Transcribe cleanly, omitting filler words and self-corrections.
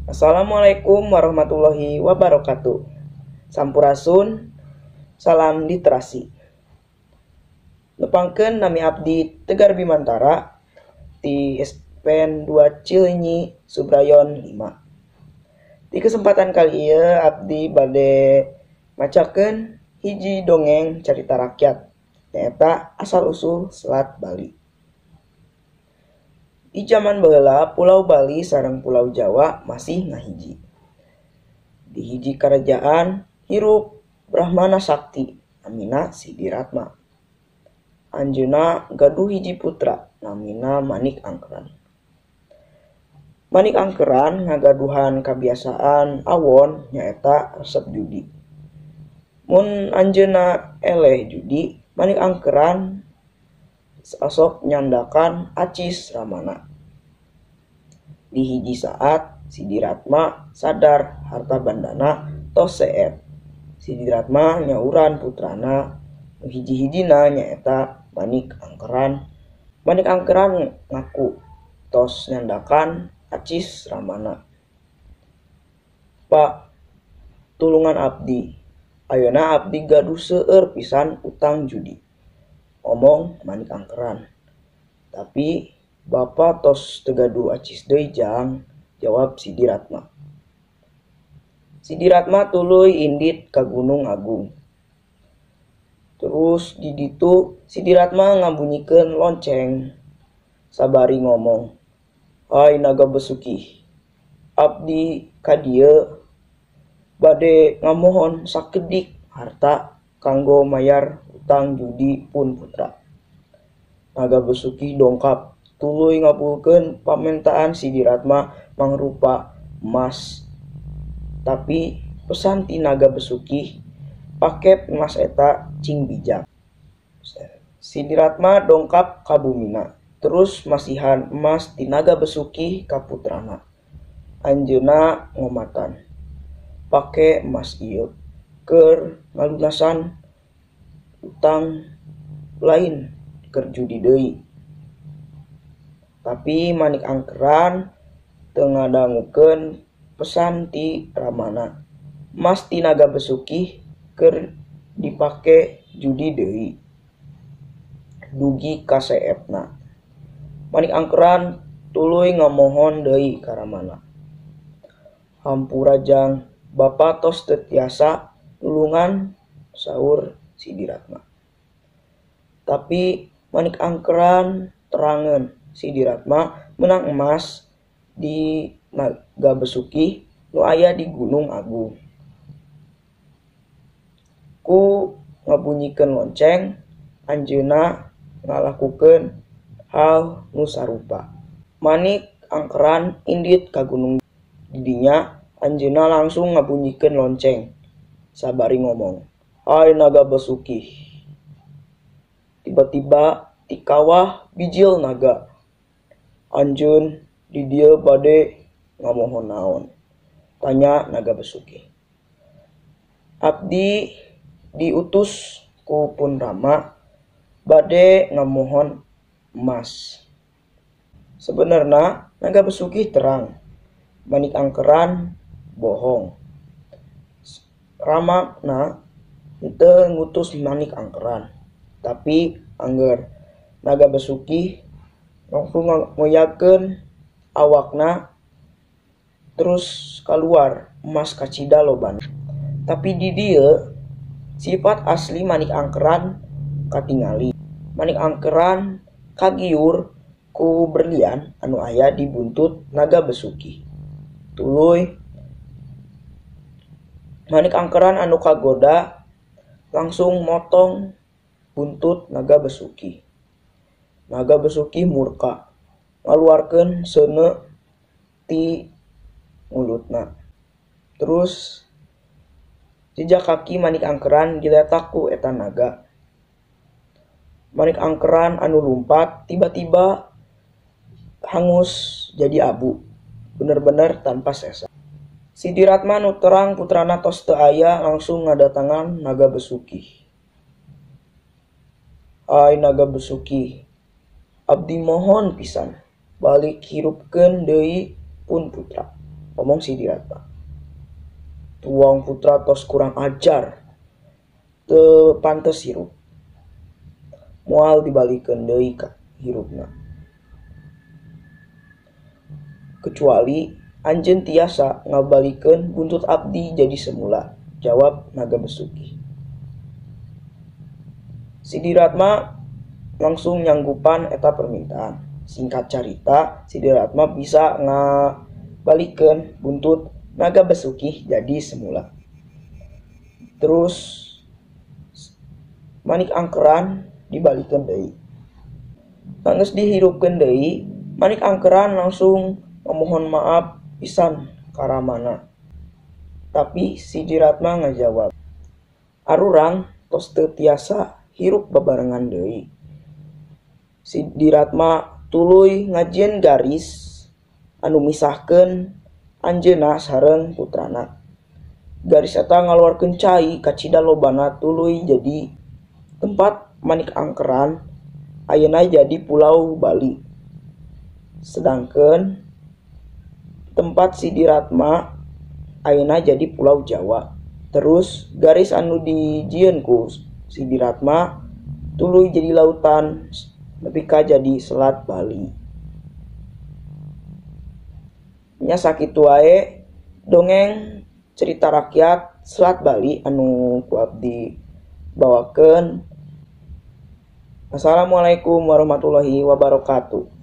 Assalamualaikum warahmatullahi wabarakatuh. Sampurasun, salam literasi. Nepangkeun nami abdi Tegar Bimantara ti SPN 2 Cileunyi Subrayon 5. Di kesempatan kali ieu abdi bade macakeun hiji dongeng carita rakyat nyaeta asal usul Selat Bali. Di jaman baheula Pulau Bali sareng Pulau Jawa masih ngahiji. Di hiji karajaan hirup Brahmana Sakti namina Sidiratma. Anjeunna gaduh hiji putra namina Manik Angkeran. Manik Angkeran ngagaduhan kabiasaan awon nyaeta resep judi. Mun anjeunna eleh judi, Manik Angkeran asok nyandakan acis ramana. Di hiji saat Sidiratma sadar harta bandana tos seep. Sidiratma nyauran putrana nu hiji-hijina nyaeta Manik Angkeran. Manik Angkeran ngaku tos nyandakan acis ramana. "Pak, tulungan abdi. Ayeuna abdi gaduh seueur pisan utang judi," omong Manik Angkeran. "Tapi bapa tos teu gaduh acis deui jang," jawab Sidiratma. Sidiratma tuluy indit ka Gunung Agung. Terus di ditu Sidiratma ngabunyikeun lonceng sabari ngomong, "Hai Naga Besukih, abdi ka dieu bade ngamohon sakedik harta kanggo mayar utang judi pun putra." Naga Besukih dongkap tuluy ngabulkeun pamentaan Sidiratma mangrupa emas. Tapi pesan ti Naga Besukih pake emas eta cing bijak. Sidiratma dongkap ka bumina, terus masihan emas ti Naga Besukih ka putrana. Anjeunna ngomatan, "Pake emas ieu keur ngalunasan utang lain keur judi deui." Tapi Manik Angkeran teu ngadangukeun pesan ti ramana. Emas ti Naga Besukih keur dipake judi deui dugi ka seepna. Manik Angkeran tuluy ngamohon deui ka ramana. "Hampura jang, bapa tos teu tiasa nulungan," saur Sidiratma. Tapi Manik Angkeran terangeun Sidiratma meunang emas di Naga Besukih nu aya di Gunung Agung. Ku ngabunyikeun lonceng, anjeunna ngalakukeun hal nu sarupa. Manik Angkeran indit ka gunung. Di dinya anjeunna langsung ngabunyikeun lonceng sabari ngomong, "Hai Naga Besukih." Tiba-tiba ti kawah bijil naga. "Anjeun di dieu bade ngamohon naon?" tanya Naga Besukih. "Abdi diutus ku pun Rama bade ngamohon emas." Sebenarna Naga Besukih terang Manik Angkeran bohong. Ramana henteu ngutus Manik Angkeran, tapi angger Naga Besukih langsung ngoyakeun awakna terus kaluar emas kacida lobana. Tapi di dieu sifat asli Manik Angkeran katingali. Manik Angkeran kagiur ku berlian anu aya di buntut Naga Besukih. Tuluy Manik Angkeran anu kagoda langsung motong buntut Naga Besukih. Naga Besukih murka, ngaluarkeun seuneu ti mulutna. Terus jejak kaki Manik Angkeran diletak ku eta naga. Manik Angkeran anu lumpat tiba-tiba hangus jadi abu, bener-bener tanpa sesa. Sidiratma nu terang putrana tos teu aya langsung ngadatangan Naga Besukih. "Hai Naga Besukih, abdi mohon pisan balik hirupkeun deui pun putra. Omong si Diratma. Tuang putra tos kurang ajar, teu pantes hirup. Moal dibalikeun deui ka hirupna. Kecuali anjeun tiasa ngabalikeun buntut abdi jadi semula, jawab Naga Besukih. Si Diratma langsung nyanggupan eta permintaan. Singkat carita, si Diratma bisa ngabalikeun buntut Naga Besukih jadi semula. Terus manik angkeran dibalikeun deui. Sanggeus dihirupkeun deui, manik angkeran langsung memohon maaf pisan ka ramana. Tapi si Diratma ngajawab, "Arurang tos teu tiasa hirup babarengan deui." Si Diratma tuluy ngajieun garis anu misahkeun anjeunna sareng putrana. Garis eta ngaluarkeun cai kacida lobana tuluy jadi tempat manik angkeran ayeuna jadi Pulau Bali. Sedangkeun tempat si Diratma ayeuna jadi Pulau Jawa. Terus garis anu dijieun ku si Diratma tuluy jadi lautan nepi ka jadi Selat Bali. Nya sakitu wae dongeng cerita rakyat Selat Bali anu ku abdi bawakeun. Assalamualaikum warahmatullahi wabarakatuh.